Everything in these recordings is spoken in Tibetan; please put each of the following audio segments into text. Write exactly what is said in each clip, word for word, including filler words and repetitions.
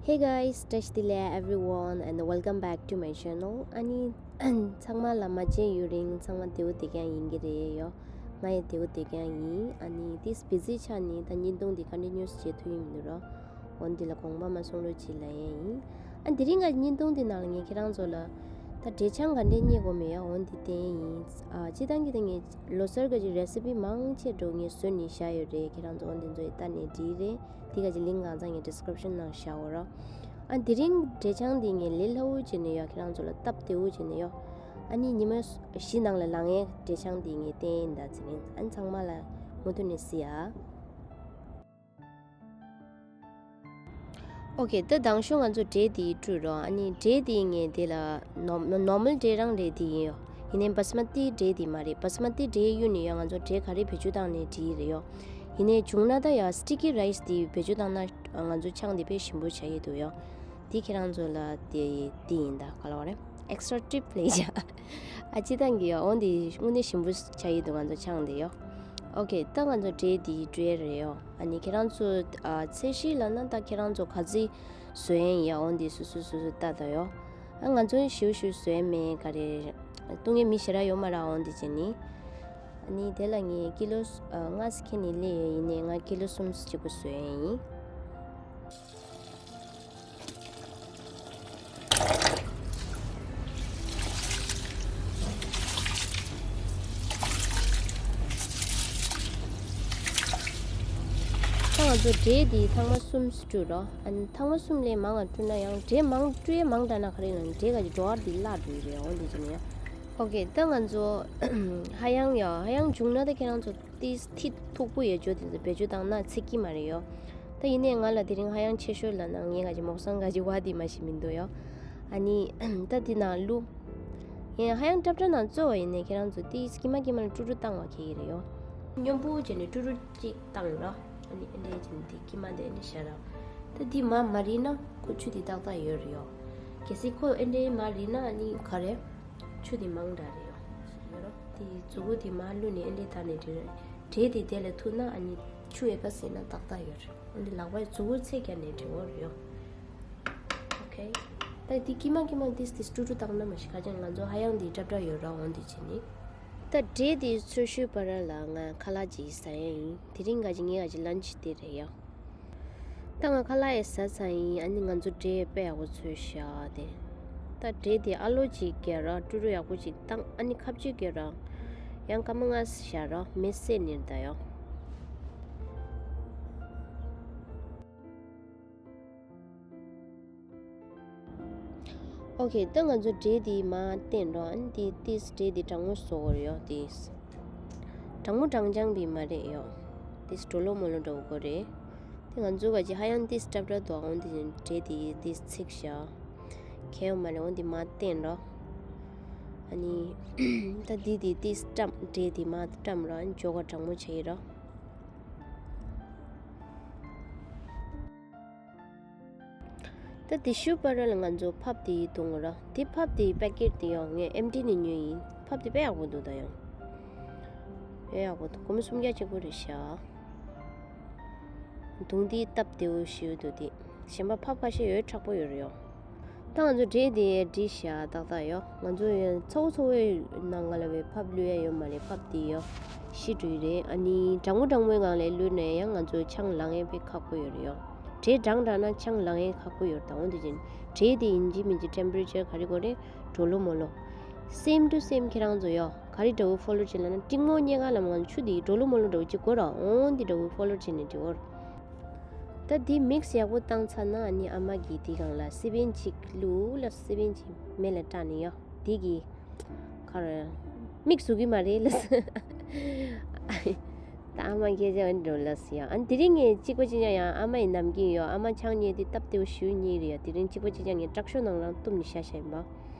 Hey guys, བཀྲ་ཤིས་བདེ་ལེགས་everyone and welcome back to my channel. ཨ་ནི་ཚང་མ་ལ་མ་མཇལ་ཡུན་རིང་། ཚང་མ་བདེ་པོ་བདེ་རྐྱང་ཡིན་གྱི་རེད་ཡོ། ང་ཡང་བདེ་པོ་བདེ་རྐྱང་ཡིན། ཨ་ནི་ཏིས་བི་ཟི་ཆགས་ནི་ད་བརྙན་ཐུང་འདི་ཀོན་ཊི་ནིའུ་སི་བྱེད་ཐུབ་ཡིན་མི་འདུག་རོ། འོན་འདི་ལ་དགོངས་པ་མ་ཚོམ་རོགས་གྱིས་ལབ་ཡས་ཡིན། ཨ་དེ་རིང་ག་བརྙན་ཐུང་འདི་ནང་ལ་ངས་ཁྱེད་རང་ཚོ་ལ་ད་འབྲས་ཆང་ག་འདྲས་རྙེད་དགོས་མེད་ཡ། འོན་འདི་བསྟན་ཡས་ཡིན། ཨ་སྤྱིར་བཏང་གི་ད་ངས་ལོ་གསར་ག་ཅིག་རེ་སི་པི་མང་ཆེ་འགྲོ་ངས་བཟོས་ནས་བཞག་ཡོད་རེད། ཁྱེད་རང་ཚོ་འོན་འདི་ཚོ་ཡི་ལྟ་ནས་འགྲིག་རེད། འདི་ག་ཅིག་ལིང་གང་ཚང་ངས་ཌི་སི་ཀི་རིབ་ཤན་ནང་བཞག་འོ་རོ། ཨ་དེ་རིང་འབྲས་ཆང་འདི་ངས་ལས་སླ་བོ་བྱས་ནས་ཡོ། ཁྱེད་རང་ཚོ་ལ་སྟབས་བདེ་བོ་བྱས་ནས་ཡོ། ཨ་ནི་ཉི་མ་བཞི་ནང་ལ་ལངས་ཡས་འབྲས་ཆང་འདི་ངས་བསྟན་ཡིན་ད་ཚེ་རིང་། ཨ་ནི་ཚང་མ་ལ་མུ་མཐུད་ནས་གཟིགས་ཨ། ཨོ་ཁེ། ད་དང་ཤོས་ང་ཚོ་འབྲས་འདི་བཀྲུས་རོ། ཨ་ནི་འབྲས་འདི་ངས་དེ་ལ་ནོར་ནོར་མལ་འབྲས་རང་རེད། འདི་ཡིན་ཡོ། ཡིན་ནའི་བཱ་སི་མ་ཏི་འབྲས་འདི་མ་རེད། བཱ་སི་མ་ཏི་འབྲས་གཡུགས་ནས་ཡོ། ང་ཚོ་འབྲས་ག་རེ་བེད་སྤྱོད་བཏང་ནས་འབྲས་རེད་ཡོ། ཡིན་ནའི་བྱུང་ན་ད་ཡ་སི་ཊི་ཀི་རའི་སི་འདི་བེད་སྤྱོད་བཏང་ན་ང་ཚོ་ཆང་འདི་དཔེ་ཞིམ་པོ་ཆགས་ཡས་འདུག་ཡོ། འདི་ཁྱེད་རང་ཚོ་ལ་དེ་འདི་ཡིན་ད་ག་ལ་བ་རེད། ཨེག་སི་ཊྲ་ཊིབ་ལས་བྱ། ཨ་སྤྱིར་བཏང་གི་ཡོ། འོ་འདི་དངོས་གནས་ཞིམ་པོ་ཆགས་ཡས་འདུག་ང་ཚོ་ཆང་འདི་ཡོ། ཨོ་ཁེ། ད་ང་ཚོ་འབྲས་འདི་བཀྲུས་རེད་ཡོ། ཨ་ནི་ཁྱེད་རང་ཚོ་ཨ་ཚད་གཞི་ལབ་ན་ད་ཁྱེད་རང་ཚོ་ག་ཚོད་བཟོ་ཡས་ཡ། འོ་འདི་སོ་སོ་སོ་སོ་ལྟ་ད་ཡོ། ཨ་ང་ཚོ་ཞུ་ཞུ་བཟོ་ཡས་མེད་ག་རེ་བཏུང་ཡས་མི་ཞེ་དྲག་ཡོད་མ་རེད། འོ་འདི་བྱས་ནི། ཨ་ནི་དེ་ལ་ངས་ཀི་ལོ་ཨ་ལྔ་ཙམ་ཁྱེར་ནས་སླེབས་ཡོད། ཡིན་ནའི་ང་ཀི་ལོ་གསུམ་གཅིག་པོ་བཟོ་ཡས་ཡིན། ད་ང་ཚོ་འབྲས་འདི་ཐེངས་མ་གསུམ་བཀྲུས་རོ། ཨ་ནི་ཐེངས་མ་གསུམ་ལས་མང་ང་བཀྲུས་ན་ཡང་འབྲས་མང་བཀྲུས་ཡས་མང་དྲགས་ན་ག་རེ་ཡོང་། འབྲས་ག་ཅིག་བྲོ་བ་འདི་བརླག་འགྲོ་གི་རེད། འོ་འདི་བྱས་ནས་ཡ། ཨོ་ཁེ། ད་ང་ཚོ་ཧ་ཡང་ཡ་ཧ་ཡང་བྱུང་ན་ད་ཁྱེད་རང་ཚོ་ཏིས་ཐིག་མཐུག་པོ་ཡོད་ཅོ་དེ་ཚོ་བེད་སྤྱོད་བཏང་ན་ཚིག་གི་མ་རེད་ཡོ། ད་ཡིན་ནའི་ང་ལ་དེ་རིང་ཧ་ཡང་ཆེ་ཤོས་ལབ་ན་ངས་ག་ཅིག་མོག་སང་ག་ཅིག་བ་དེ་མ་ཤི་མི་འདུག་ཡོ། ཨ་ནི་ད་དེ་ནང་བླུགས། ཡང་ཧ་ཡང་ཏྲབ་ཏྲ་ནང་བཙོ་བ་ཡིན་ནའི་ཁྱེད་རང་ཚོ་ཏིས་ཀྱི་མ་ཀྱི་མ་ལ་ཀྲུ་ཀྲུ་བཏང་བ་ཁེ་གི་རེད་ཡོ། སྙོམས་པོ་བྱས་ནས་ཀྲུ་ཀྲུ་གཅིག་བཏང་རོ། ཨ་ནི་ཨེ་འདྲས་བྱས་ནས་དེ་ཀྱི་མ་དེ་ཨེ་འདྲས་བཞག་རོ། ད་དེ་མ་མ་རིལ་ན་ཁོ་ཆུ་དེ་ཏག་ཏག་ཡོད་རེད་ཡོ། གལ་སྲིད་ཁོ་ཨེ་འདྲས་མ་རིལ་ན་ཨ་ནི་ག་རེ། ཆུ་དེ་མང་དྲགས་རེད་ཡོ། ཡོད་རོ། དེ་མཛུ་གུ་དེ་མར་བླུགས་ནས་ཨེ་འདྲས་བཏང་ནས་འབྲས་འབྲས་དེ་དེ་ལ་ཐུག་ན་ཨ་ནི་ཆུ་ཨེ་ཀ་ཟེར་ན་ཏག་ཏག་ཡོད་རེད། ཨ་ནི་ལག་པ་མཛུ་གུ་ཚད་བརྒྱབ་ནས་འབྲས་འོ་རེད་ཡོ། ཨོ་ཁེ། ད་དེ་ཀྱི་མ་ཀྱི་མ་ཏིས་ཏིས་ཀྲུ་ཀྲུ་བཏང་ན་མ་ཤི་ཁ་ཅང་ང་ཚོ་ཧ་ཡང་དེ་ཏྲབ་ཏྲབ་ཡོད་རོ། འོ་འདི་བྱས་ནི། ད་འབྲས་དེ་ཚོས་ཤུལ་བར་ལ་ང་ཁ་ལག་ཅིག་ཟ་ཡས་ཡིན། དེ་རིང་ག་ཅིག་ངའི་ག་ཅིག་ལན་ཆི་དེ་རེད་ཡ། ད་ང་ཁ་ལག་ཡས་ཟ་ཚར་ཡིན། ཨ་ནི་ང་ཚོ་འབྲས་དཔེ་ཡག་པོ་ཚོས་ཤག་དེ། ད་འབྲས་དེ་ཨ་ལོ་ཅིག་བརྒལ་ར་ཀྲུ་ཀྲུ་ཡག་པོ་ཅིག་བཏང་། ཨ་ནི་ཁ་བཅུག་བརྒལ་ར་ཡང་སྐར་མ་ལྔ་བཞག་ར་མེ་བསད་ནི་རེད་ད་ཡ། ཨོ་ཁེ། ད་ང་ཚོ་འབྲས་འདི་མར་བསྟན་རོ། ཨ་ནི་འདི་ཏིས་འབྲས་འདི་གྲང་མོ་བཟོ་དགོས་རེད་ཡོ། ཏིས་གྲང་མོ་གྲང་རྐྱང་པའི་མ་རེད་ཡོ། ཏིས་གྲོ་ལོ་མོ་ལོ་འདྲ་བོ་དགོས་རེད། དེ་ང་ཚོ་ག་ཅིག་ཧ་ཡང་ཏིས་ཏྲབ་ཏྲབ་འདུག་འོན་ཏེ་འབྲས་འདི་ཏིས་ཚིག་བཞག་གལ་ཡོད་མ་རེད། འོན་ཏེ་མར་བསྟན་རོ། ཨ་ནི་ད་འདི་འདི་ཏིས་བཀྲམ། འབྲས་འདི་མར་བཀྲམ་རོ། ཨ་ནི་ཇོ་ག་གྲང་མོ་བྱས་ཡིན་རོ། ད་དེ་ཤུ་པར་ལ་ང་ཚོ་ཕབ་དེ་བརྡུང་ར། དེ་ཕབ་དེ་པེ་ཀེཊ་དེ་ཡང་ངས་ཨེམ་ཊི་ནས་ཉོས་ཡིན། ཕབ་དེ་དཔེ་ཡག་པོ་འདུག་ད་ཡང་དཔེ་ཡག་པོ་འདུག་སྒོར་མོ་སུམ་བརྒྱ་གཅིག་པོ་རེད་ཤག་བརྡུང་དེ་སྟབས་བདེ་བོ་ཞིག་འདུག་དེ་གཞན་པ་ཕབ་ཁ་ཤས་ཡོད་མཁྲེགས་པོ་ཡོད་རེད་ཡོ། ད་ང་ཚོ་འབྲས་དེ་བསྒྲིགས་བཞག་ཏག་ཏག་ཡོ། ང་ཚོ་ཡང་ཚ་བོ་ཚ་བོའི་ནང་ང་ལ་བའི་ཕབ་བླུག་ཡ་ཡོད་མ་རེད། ཕབ་དེ་ཡོ་ཤི་འགྲོ་ཡི་རེད། ཨ་ནི་གྲང་མོ་གྲང་མོའི་སྒང་ལ་བླུགས་ནས་ཡང་ང་ཚོ་ཆང་ལངས་ཡ་དཔེ་ཁག་པོ་ཡོད་རེད་ཡོ། འབྲས་གྲང་དྲགས་ན་ཆང་ལངས་ཡ་ཁག་པོ་ཡོད་རེད། ད་འོ་འདི་བཞིན་འབྲས་དེ་ཡིན་གཅིག་མིན་གཅིག་ཊེམ་པ་རེ་ཅར་ག་རེ་དགོས་རེད། གྲོ་ལོ་མོ་ལོ། སེམ་ཊུ་སེམ་ཁྱེད་རང་ཚོ་ཡོ། ག་རེ་འདྲ་བོ་ཕོ་ལོ་བྱེད་ལབ་ན་ཏིང་མོ་རྙེད་ག་ལ་མ་ང་ཆུ་དེ་གྲོ་ལོ་མོ་ལོ་འདྲ་བོ་གཅིག་དགོས་ར། འོ་འདི་འདྲ་བོ་ཕོ་ལོ་བྱེད་ནས་འགྲིག་གོ། ད་འདི་མིག་སི་ཡག་པོ་བཏང་ཚར་ན་ཨ་ནི་ཨ་མ་གིས་འདི་སྒང་ལ་སི་པན་གཅིག་བླུགས་ལ། སི་པན་གཅིག་མེ་ལ་སྲེག་ནས་ཡོ། འདི་གི་ཁར་མིག་ཟུག་གི་མ་རེད་ལ། ད་ཨ་མ་སྐད་ཆ་འདི་འདྲ་ལབ་སི་ཡ། ཨ་ནི་དེ་རིང་ངས་གཅིག་པ་གཅིག་རྐྱང་ཡང་ཨ་མ་ཡི་ནམ་རྒྱུན་ཡོ། ཨ་མ་ཆང་ཉོས་དེ་སྟབས་བདེ་བོ་ཞུ་ཉེས་རེད་ཡ། དེ་རིང་གཅིག་པ་གཅིག་རྐྱང་ངས་དྲག་ཤོས་ནང་རང་བཏུམ་ནས་བཞག་བཞག་ཡིན་པ།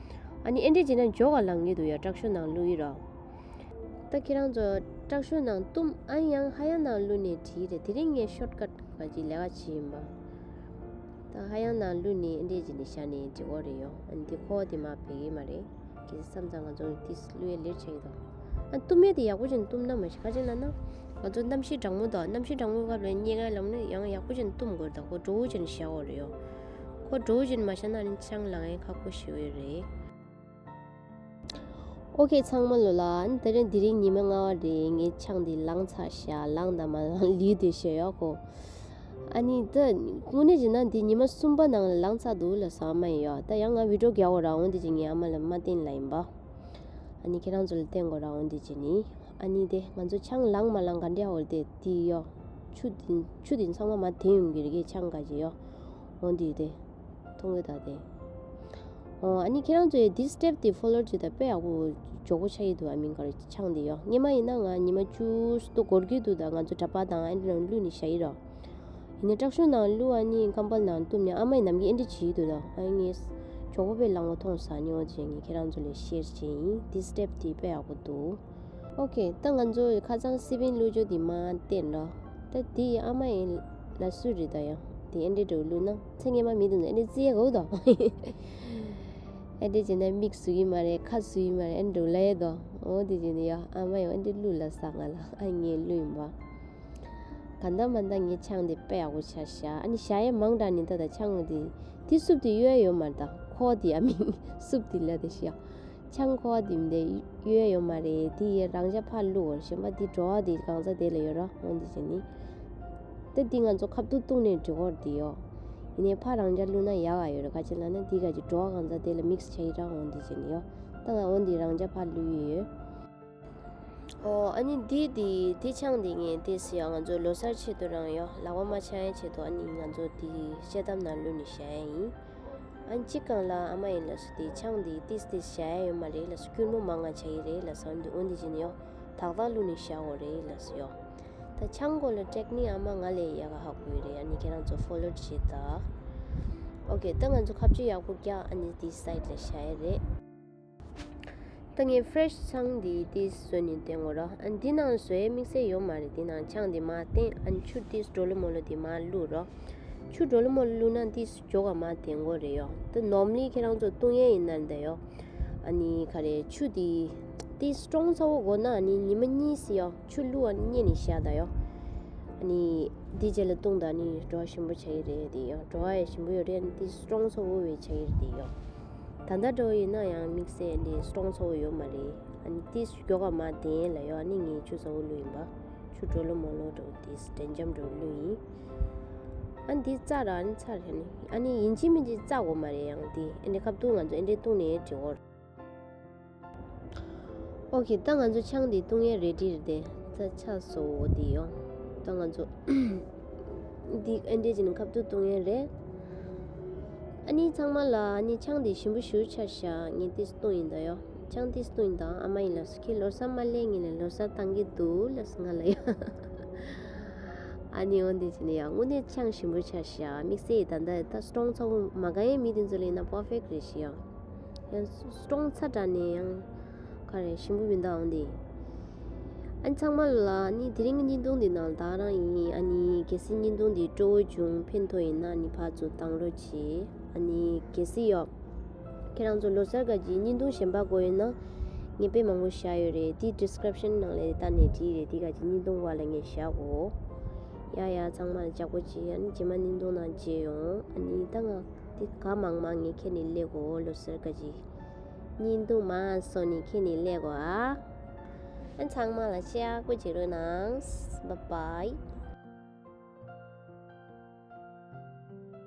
ཨ་ནི་ཨེ་འདྲས་བྱས་ན་ཇོ་ག་ལངས་ཀྱི་འདུག་ཡ། དྲག་ཤོས་ནང་བླུགས་ཡི་ར། ད་ཁྱེད་རང་ཚོ་དྲག་ཤོས་ནང་བཏུམ། ཨ་ཡང་ཧ་ཡང་ནང་བླུགས་ནས་བྲིས་རེད། དེ་རིང་ངས་ཤོར་ཀཊ་ག་ཅིག་ལས་ཀ་བྱེད་ཡིན་པ། ད་ཧ་ཡང་ནང་བླུགས་ནས་ཨེ་འདྲས་བྱས་ནས་བཞག་ནས་འབྲི་འོ་རེད་ཡོ། ཨ་ནི་འདི་ཁོ་དེ་མ་བེད་ཀྱི་མ་རེད། གལ་སྲིད་བསམ་ཙང་ང་ཚོ་ཏིས་བླུགས་ཡ་ལེཊ་ཆགས་ཀྱི་འདུག་ཨ་བཏུམ་ཡ་དེ་ཡག་པོ་བྱས་ནས་བཏུམ་ན་མ་ཤི་ཁ་ཅིག་ལབ་ན། ང་ཚོ་གནམ་གཤིས་གྲང་མོ་དང་གནམ་གཤིས་གྲང་མོའི་སྐབས་ལ་རྙེད་ག་ལབ་ན་ཡང་ཡག་པོ་བྱས་ནས་བཏུམ་དགོས་རེད། ད་ཁོ་དྲོ་བོ་བྱས་ནས་བཞག་འོ་རེད་ཡོ། ཁོ་འགྲོ་བཞིན་མ་བཞག་ན་ནི་ཆང་ལང་ཡང་ཁག་པོ་ཞེ་པོ་རེད། ཨོ་ཁེ་ཚང་མ་ལོ་ལ། ཨ་ནི་དེ་རིང་དེ་རིང་ཉི་མ་ལྔ་པ་རེད། ངས་ཆང་འདི་ལངས་ཚར་ཤག་ལངས་དང་མ་ལངས་ལུས་དེ་ཤེས་ཡོད་ཁོ། ཨ་ནི་ད་དངོས་གནས་བྱས་ན་འདི་ཉི་མ་གསུམ་པ་ནང་ལ་ལངས་ཚར་འདུག་ལ་ཟེར་ཨ་མ་ཡིན་ཡོད། ད་ཡང་ང་བི་ཌིའོ་རྒྱག་འོ་ར་འོང་དེ་ཅིག་ངས་ཨ་མ་ལ་མ་བསྟན་ལ་ཡིན་པ། ཨ་ནི་ཁྱེད་རང་ཚོ་ལ་བསྟན་དགོས་ར་འོང་དེ་ཅིག་ནི། ཨ་ནི་དེ་ང་ཚོ་ཆང་ལངས་མ་ལངས་ག་འདྲ་འོ་དེ་དེ་ཡོད། ཆུ་དེ་ཆུ་དེ་ཚང་མ་མ་དེ་ཡོང་གི་རེད་ཀྱི་ཆང་ག་ཅིག་ཡོད། འོང་དེ་དེ། མཐོང་གི་ད་དེ། ཨོ་ཨ་ནི་ཁྱེད་རང་ཚོས་འདི་སི་ཊེབ་དེ་ཕོ་ལོ་བྱེད་ད་དཔེ་ཡག་པོ་མགྱོགས་པོ་ཆགས་ཀྱི་འདུག་ཨ་མིན་ག་རེ་ཆང་དེ་ཡོ། སྔོན་མ་ཡིན་ན་ང་ཉི་མ་བཅུ་ཙམ་འགོར་གྱི་འདུག་ད་ང་ཚོ་འདྲ་པར་དང་ཨེ་འདྲ་ནང་བླུགས་ནས་བཞག་ཡི་རོ། ཡིན་ནའི་ཊག་ཤུ་ནང་བླུགས་ཨ་ནི་ཀམ་པལ་ནང་བཏུམས་ནས་ཨ་མ་ཡིས་ནམ་རྒྱུན་ཨེ་འདྲ་བྱེད་ཀྱི་འདུག་ད་ཨ་ངས་མགྱོགས་པོ་དཔེ་ལང་པོ་མཐོང་ས་ཉོ་བྱས་ངས་ཁྱེད་རང་ཚོ་ལ་ཤེར་བྱས་ཡིན། འདི་སི་ཊེབ་དེ་དཔེ་ཡག་པོ་འདུག་ཨོ་ཁེ། ད་ང་ཚོ་ཁ་སང་སི་པན་བླུགས་རྒྱུ་དེ་མར་བསྟན་རོ། ད་དེ་ཡི་ཨ་མ་ཡི་ལ་སུ་རེད་ད་ཡང་དེ་ཨེ་འདྲའི་འགྲོ་བླུགས་ན་ཚེ་སྔོན་མ་མི་འདུག་ན་ཨེ་འདྲའི་རྩི་ཡ་གོ་དོ། ཨེ་འདྲའི་བྱས་ན་མིག་བཟོ་གི་མ་རེད། ཁ་བཟོ་གི་མ་རེད། ཨེ་འགྲོ་ལ་ཡ་དོ། འོ་དེ་བྱས་ནས་ཡ་ཨ་མ་ཡང་ཨེ་འདྲའི་བླུགས་ལ་ས་ང་ལ་ཨ་ངས་བླུགས་ཡིན་པ། ག་འདྲ་མ་འདྲ་ངས་ཆང་དེ་དཔེ་ཡག་པོ་ཆགས་ཤག་ཨ་ནི་བཞག་ཡ་མང་དྲགས་ནི་ད་ད་ཆང་དེ་དེ་སུབ་དེ་གཡོ་ཡ་ཡོད་མ་རེད། ད་ཁོ་དེ་ཨ་མིན་སུབ་དེ་ལ་དེ་ཤག་ཆང་ཁོ་དེ་འདི་གཡོལ་ཡོད་མ་རེད། དེ་ཡི་རང་ཅག་ཕར་བླུགས་འོར་གཞན་པ་དེ་བྲོ་བ་དེ་གང་ཚ་དེ་ལ་ཡོད་ར་འོང་དེ་བྱས་ནི། ད་འདི་ང་ཚོ་ཁ་བཏུག་བཏུག་ནས་འབྲི་འོར་དེ་ཡོ། ཡིན་ནའི་ཕར་རང་ཅག་བླུགས་ན་ཡག་ག་ཡོད་ར། ག་ཅི་ལ་ན་དེ་ག་ཅི་བྲོ་བ་གང་ཚ་དེ་ལ་མིག་སི་བྱས་ཡི་ར་འོང་དེ་བྱས་ནི་ཡོ། ད་ང་འོང་དེ་རང་ཅག་ཕར་བླུགས་ཡི་ཡོད། ཨོ་ཨ་ནི་འདི་འདི་དེ་ཆང་འདི་ངས་དེ་སི་ཡང་ང་ཚོ་ལོ་སར་ཆེད་དུ་རང་ཡོ་ལག་པ་མ་ཆག་ཡ་ཆེད་དུ་ཨ་ནི་ང་ཚོ་དེ་ཤེལ་དམ་ནང་བླུགས་ནས་བཞག་ཡ་ཡིན། ཨ་ནི་གཅིག་གང་ལ་ཨ་མ་ཡིན་ལ་སུ་དེ་ཆང་འདི་ཏིས་ཏིས་བཞག་ཡ་ཡོད་མ་རེད་ལ་སུ་སྐྱུར་མོ་མང་ང་བྱ་ཡི་རེད་ལ་སུ་འདི་འོ་འདི་བྱས་ནས་ཡོ་ཏག་ཏག་བླུགས་ནས་བཞག་འོ་རེད་ལ་སུ་ཡོ། ད་ཆང་གོ་ལ་ཊེག་ནིག་ཨ་མ་ང་ལས་ཡག་ག་ཧ་གོ་ཡི་རེད། ཨ་ནི་ཁྱེད་རང་ཚོ་ཕོ་ལོ་བྱེད་ད། ཨོ་ཁེ། ད་ང་ཚོ་ཁ་ཆུ་ཡག་པོ་རྒྱག་ཨ་ནི་དེ་སའིཌ་ལ་བཞག་ཡ་རེད། ད་ངས་ཕི་རེ་ཤི་ཆང་འདི་ཏིས་བཟོས་ནས་བསྟན་གོ་ར། ཨ་འདི་ནང་བཟོ་ཡའི་དམིགས་བསལ་ཡོད་མ་རེད། འདི་ནང་ཆང་འདི་མར་བསྟན་ཨ་ནི་ཆུ་ཏིས་འགྲོ་ལོ་མོ་ལོ་འདི་མར་བླུགས་རོ། ཆུ་འགྲོ་ལོ་མོ་ལོ་བླུགས་ན་ཏིས་མགྱོགས་ག་མར་བསྟན་གོ་རེད་ཡོ། ད་ནོར་མ་ལི་ཁྱེད་རང་ཚོ་བཏུང་ཡས་ཡིན་ན་འདི་ཡོ། ཨ་ནི་ག་རེ་ཆུ་འདི་ཏིས་སི་ཊོང་ཚ་བོ་དགོས་ན་ཨ་ནི་ཉི་མ་གཉིས་སི་ཡོ་ཆུ་བླུགས་ཨ་ནི་བསྙལ་ནས་བཞག་ད་ཡོ། ཨ་ནི་འདི་རྗེས་ལ་བཏུང་ད་ཨ་ནི་བྲོ་བ་ཞིམ་པོ་བྱ་ཡི་རེད་འདི་ཡོ། བྲོ་བ་ཡང་ཞིམ་པོ་ཡོད་རེད། ཨ་ནི་ཏིས་སི་ཊོང་ཚ་བོ་བས་བྱ་ཡི་རེད་འདི་ཡོ། ད་ལྟ་འགྲོ་ཡིན་ན་ཡང་དམིགས་བསལ་འདི་སི་ཊོང་ཚ་བོ་ཡོད་མ་རེད། ཨ་ནི་ཏིས་མགྱོགས་ག་མར་བསྟན་ལ་ཡོ། ཨ་ནི་ངས་ཆུ་ཚ་བོ་བླུགས་ཡིན་པ། ཆུ་འགྲོ་ལོ་མོ་ལོ་འགྲོ་ཏིས་དྲན་འཇམ་འགྲོ་བླུགས་ཡིན། ཨ་ནི་འདི་བཙག་ར་ཨ་ནི་ཚར་ཨ་ནི་ཨ་ནི་ཡིན་གཅིག་མིན་གཅིག་བཙག་དགོས་མ་རེད། ཡང་འདི་ཨེ་འདྲའི་ཁ་བཏུག་ང་ཚོ་ཨེ་འདྲའི་བཏུག་ནས་བྲི་འོར། ཨོ་ཁེ། ད་ང་ཚོ་ཆང་འདི་བཏུང་ཡས་རེ་ཌི་རེད་དེ། ད་ཆགས་སོ་འདི་ཡོ། ད་ང་ཚོ་འདི་ཨེ་འདྲས་ཅིག་ནི་ཁ་བཏུག་བཏུང་ཡས་རེད། ཨ་ནི་ཚང་མ་ལ་ཨ་ནི་ཆང་འདི་ཞིམ་པོ་ཞེ་པོ་ཆགས་ཤག་ངས་ཏིས་བཏུང་ཡིན་ད་ཡོ། ཆང་ཏིས་བཏུང་ཡིན་ད། ཨ་མ་ཡིན་ལ་སུ་ཁྱེད་ལོ་གསར་མ་སླེབས་ངེས་ལ་ལོ་གསར་བཏང་གི་འདུག་ལ་སུ་ང་ལ་ཡོ། ཨ་ནི་འོ་འདི་བྱས་ནས་ཡ་དངོས་གནས་ཆང་ཞིམ་པོ་ཆགས་ཤག་དམིགས་བསལ་ད་ལྟ་ད་སི་ཊོང་ཚ་བོ་མ་དགའ་ཡས་མི་དེ་ཚོ་ལ་ཡིན་ན་པར་ཕེག་རེད་ཤག་ཡ། ཡང་སི་ཊོང་ཚ་དྲགས་ནས་ཡང་ག་རེ་ཞིམ་པོ་མི་འདུག་ཨང་དེ། ཨ་ནི་ཚང་མ་ལ་ཨ་ནི་དེ་རིང་གི་བརྙན་ཐུང་འདི་ནང་ད་རང་ཡིན། ཨ་ནི་གལ་སྲིད་བརྙན་ཐུང་འདི་སྤྲོ་བོ་བྱུང་ཕན་ཐོགས་ཡིན་ན་ཨ་ནི་ཕར་ཚུར་བཏང་རོགས་བྱེད། ཨ་ནི་གལ་སྲིད་ཡོ། ཁྱེད་རང་ཚོ་ལོ་གསར་ག་གི་བརྙན་ཐུང་གཞན་པ་དགོས་ཡོད་ན་ངས་དཔེ་མང་པོ་བཞག་ཡོད་རེད། དེ་ཌི་སི་ཀི་རིབ་ཤན་ནང་ལ་ལྟ་ནས་བྲིས་རེད། དེ་ག་གི་བརྙན་ཐུང་བ་ལ་ངས་བཞག་གོ། ཡ་ཡ་ཚང་མ་ལ་ལྕགས་པོ་བྱེད། ཨ་ནི་རྗེས་མ་བརྙན་ཐུང་ནང་མཇལ་ཡོང་། ཨ་ནི་ད་ང་དེ་ག་མང་མང་ངས་ཁྱེད་ནས་སླེབས་གོ་ལོ་གསར་ག་གི། བརྙན་ཐུང་མང་སོང་ནས་ཁྱེད་ནས་སླེབས་གོ་ཨ། ཨ་ཚང་མ་ལ་ལྕགས་པོ་བྱེད་རོགས་གནང་། Bye bye།